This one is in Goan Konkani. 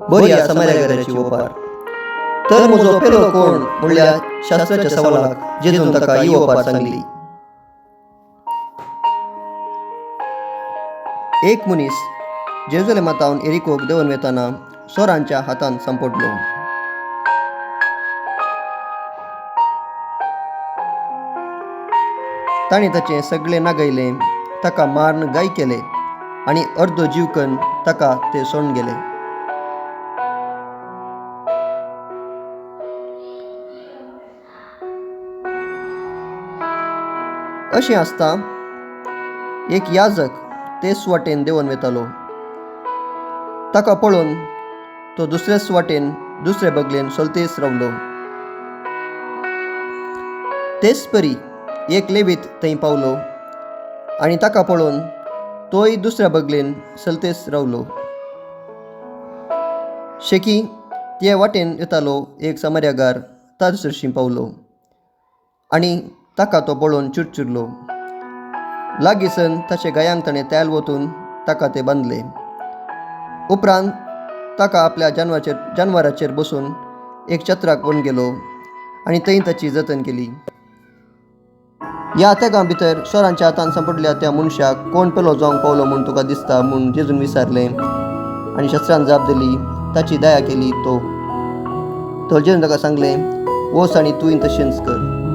बरी समार्यागाराची ओपार. तर म्हजो पेलो कोण म्हणल्यार शास्त्राच्या सवालाक जेजून ताका ही ओपार सांगली. एक मनीस जेरुजलेमातावन एरिकोक देंवन वेताना चोरांच्या हातान सांपडलो. ताणें ताचें सगळें नागयलें, ताका मारून घाय केले आनी अर्दो जीव कन्न ताका ते सोडून गेले. अशें आसता एक याजक तेच वाटेन देंवन वेतालो. ताका पळोवन तो दुसरेच वाटेन दुसरे बगलेन चलतेच रावलो. तेच परी एक लेवीत थंय पावलो आनी ताका पळोवन तोय दुसऱ्या बगलेन चलतेच रावलो. शेकी ते वाटेन येतालो एक समार्यागार ताजे सरशीं पावलो आनी ताका तो पळोवन चुरचुरलो. लागींसन ताचे गायांक ताणें तेल ओतून ताका ते बांदले. उपरांत ताका आपल्या जानवराचेर बसून एक चत्राक व्हरून गेलो आनी थंय ताची जतन केली. ह्या तेगां भितर चोरांच्या हातान सांपडल्या त्या मनशाक कोण पेलो जावंक पावलो म्हूण तुका दिसता म्हूण जेजून विचारलें आनी शस्त्रान जाप दिली, ताची दया केली तो. तर जेजून ताका सांगलें, वच आनी तूंय तशेंच कर.